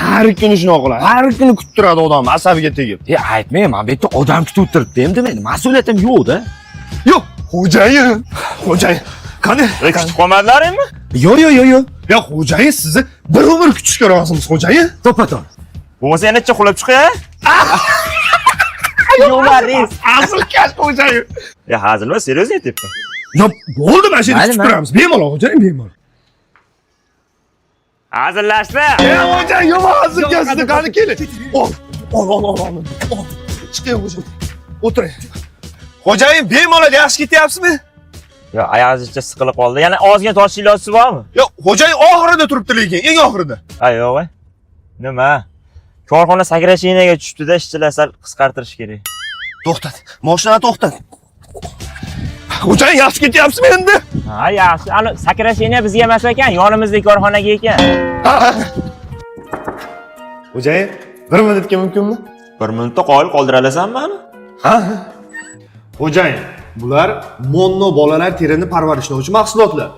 Har kuni shunaqa qiladi. Har kuni kuttiradi odam asabiga tegib. E, aytmang, men bu yerda odam kutib o'tiribdi endi meni mas'uliyatim yo'q-da. Yo'q, xo'jayin. Xo'jayin. Qani? Kutib qolmadilaringmi? Yo'q, yo'q, yo'q, yo'q. Ya xo'jayin, sizni bir umr kutishga rozimiz, xo'jayin. To'ppa-to'g'ri. Bo'lmasa yana uxlab chiqay, a? Yo'laringiz. Asl kash xo'jayin. Ya hazil emas, серьезно aytyapman. Ya bo'ldi, mana shu yerda Mayli, kutib mayli. turamiz. Bemalol xo'jayin, bemalol. Hazillashdi. Ya xo'jayin, yo'q, hazil kashni qani keling. Ol, ol, ol, ol, ol. Ol. Chiqing xo'jayin. O'tiring. Xo'jayin, bemalol yaxshi ketyapsizmi? Yo, oyog'ingiz siqilib qoldi. Yana ozgina tortish iloji bormi? Yo'q, xo'jayin oxirida turibdi lekin, eng oxirida. Ha, yo'q. Nima? Korxona sakrashinaga tushibdi-da, ishchilar sal qisqartirish kerak. To'xtat. Mashinani to'xtat. Xo'jayin, yaxshi ketyapsizmi endi? Ha, yaxshi. Ani sakrashina bizga emas ekan, yonimizdagi korxonaga ekan. Xo'jayin, bir minutga mumkinmi? Bir minutda qoyil qoldira olasanmi mani? Ha? Xo'jayin, bular monno bolalar terini parvarishlovchi mahsulotlar.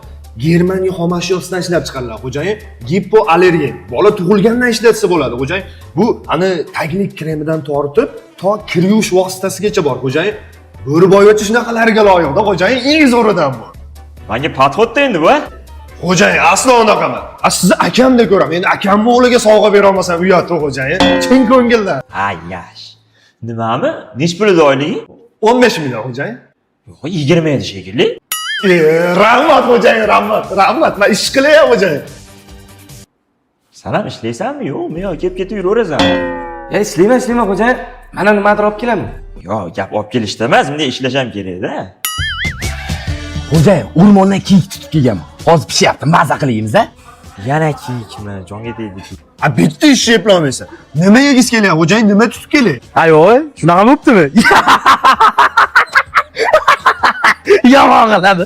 Germaniya xomashyosidan ishlab chiqariladi, xo'jayin. Gipoallergen. Bola tug'ilgandan ishlatsa bo'ladi, xo'jayin. Bu ani taglik kremidan tortib to kir yuvish vositasigacha bor, xo'jayin. Bo'riboyvachi shunaqalarga loyiqda, xo'jayin, eng zo'ridan bu. Menga podxodda endi bu. Xo'jayin, aslo unaqa emas. A sizni akamdek ko'raman. Endi akamni o'g'liga sovg'a bera olmasam uyat, xo'jayin. Chin ko'ngildan. Ha, yaxshi. Nimami? Nech pul edi oyligi? 15 million, xo'jayin. Yo'q, 20 edi shekilli. E, rahmat xo'jayin, rahmat, rahmat. Men ish qilayapman, xo'jayin. San ham ishlaysanmi, yo'qmi? Yo, kelib ketib yuraverasanmi? Ya ishlayman, ishlayman xo'jayin. Mana nimadir olib kelaman. Yo'q, gap olib kelishda emas, bunday ishlash ham kerak-da. Xo'jayin, o'rmondan kiyik tutib kelganman. Hozir pishyapti, maza qilib yeymiz, a? Yana kiyikmi? Jonga tegdi kiyik. A bitta ish eplolmaysan. Nima yegis kelyapti, xo'jayin, nima tutib kelay? Ha, yo'q, shunaqa bo'ptimi? Yomon qiladi.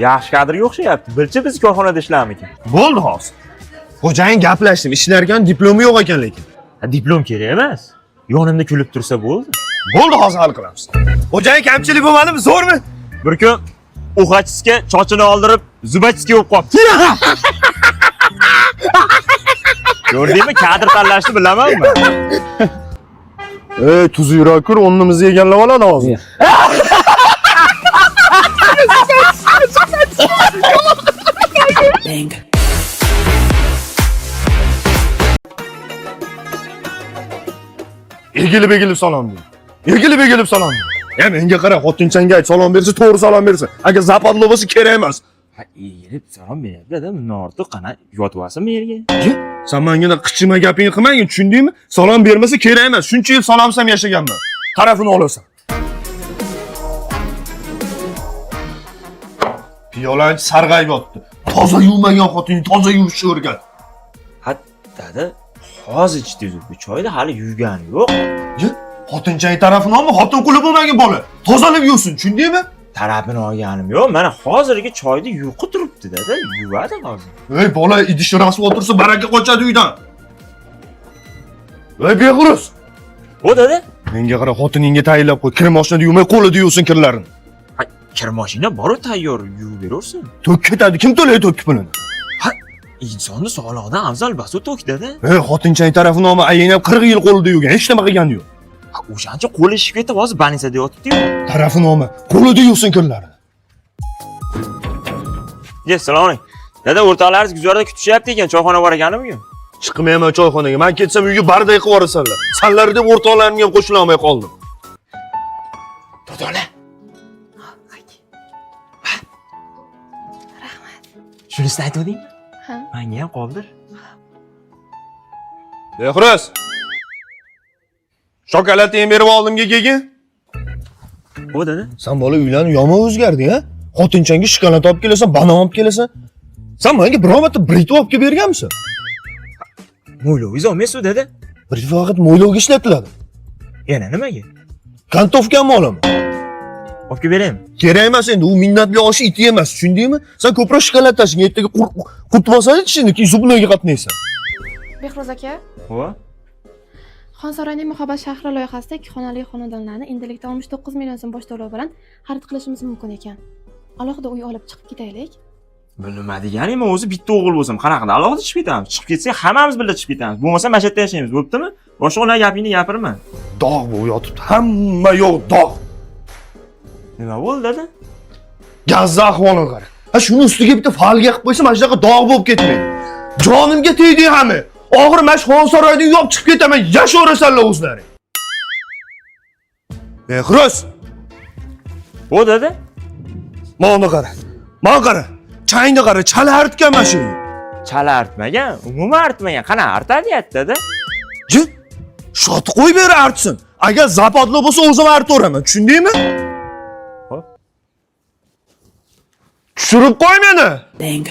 Yaxshi kadrga o'xshayapti. Bilchi biz korxonada ishlarmikin? Bo'ldi hozir. Xo'jayin gaplashdim, ishlarkan diplomi yo'q ekan lekin. Ha, diplom kerak emas. Yonimda kulib tursa bo'ldi. Bo'ldi hozir hal qilamiz. Xo'jayin kamchilik bo'lmadimi, zo'rmi? Bir kun uxachisiga chochini oldirib, zubachisiga bo'lib qolibdi. Ko'rdingmi? Kadr tanlashni bilamanmi? Ey, tuzi yurak kur, o'rnimizni egallab oladi hozir. Egilib egilib salom ber. Egilib egilib salom ber. Ya menga qara, xotinchangga ayt, salom bersa to'g'ri salom bersin. Agar zapadlo bo'lsa kerak emas. Ha, egilib salom beryapti-da, bundan ortiq qana yotvasinmi yerga? San menga qichima gapingni qilmagin, tushundingmi? Salom bermasa kerak emas. Shuncha yil salomsam yashaganman. Tarafini olasan. Piyolanchi sarg'ayib yotdi. Toza yuvmagan xotin toza yuvishni o'rgan. Ha, dada, hozir ichdingiz bu choyni hali yuvgani yo'q. Ye, xotinchang tarafini olma, xotin quli bo'lmagin bola. Tozalab yuvsin, tushundingmi? Tarafini olganim yo'q. Mana hozirgi choyni yuqi turibdi, dada, yuvadi hozir. Ey bola, idishni rasvo o'tirsa baraka qochadi uydan. Ey beg'urus. O dada, Menga qara, xotiningga tayinlab qo'y. Kir mashinada yuvmay qo'lida yuvsin kirlarini. ha, kir mashina bor-u tayyor yuvib beraversin. To'k ketadi, kim to'laydi to'k pulini? Ha, insonni sog'lig'idan afzal basu to'k, dada. Ey xotinchang tarafini olma, ayang ham 40 yil qo'lida yuvgan, hech nima qilgani yo'q. Ha, o'shancha qo'li ishib ketib hozir больницада yotibdi-yu. Tarafini olma, qo'lida yuvsin kirlarini. Ye, assalomu alaykum. Dada, o'rtoqlaringiz guzarda kutishyapti ekan, choyxona bor ekani bugun. Chiqmayman choyxonaga. Men ketsam uyga barday qilib yuborasanlar. Sanlar deb o'rtoqlarimga ham qo'shila olmay qoldim. Dodola. Rahmat. Shunisini aytuvdingmi? Ha. Menga ham qoldir. Behruz. Shokoladni berib oldimga kelgin. O dada. San bola uylanib yomon o'zgarding, ha? Xotinchangga shokolad olib kelasan, banan olib kelasan. San menga biror marta britva olib kelib berganmisan? Mo'ylovingiz olmaysiz dada. Britva faqat mo'ylovga ishlatiladi. Yana nimaga? Kontovkamni olaman. Olib kelib beraymi? Kerak emas endi, u minnatli oshi iti emas, tushundingmi? San ko'proq shokolad tashing, ertaga qurt bosadi tishini, keyin zubnoyga qatnaysan. Behruz aka, Ho. Xonsaroyning Muhabbat shahri loyihasida ikki xonali xonadonlarni endilikda 69 million so'm bosh to'lov bilan xarid qilishimiz mumkin ekan. Alohida uy olib chiqib ketaylik. Bu nima degani? Men o'zi bitta o'g'il bo'lsam, qanaqa qilib alohida chiqib ketamiz? Chiqib ketsak, hammamiz birga chiqib ketamiz. Bo'lmasa mana shu yerda yashaymiz, bo'ptimi? Boshqa ular gapingni gapirma. Dog' bo'lib yotibdi. Hamma yo'q dog'. Nima bo'ldi, dada? Gazza ahvolini qara. Ha, shuni ustiga bitta folga qilib qo'ysa, mana shunaqa dog' bo'lib ketmaydi. Jonimga tegding hami. Oxiri mana shu xonsaroydan yop chiqib ketaman, yashaverasanlar o'zlaring. Behruz, Bu dada? mana qara. Mana qara. Changni qara, chala artgan mana shu. Chala artmagan, umuman artmagan. Qana artadi dada? Jin, shoti qo'yib ber artsin. Agar zapadlo bo'lsa o'zim artaveraman, tushundingmi? Hop. Tushirib qo'y meni. Bang.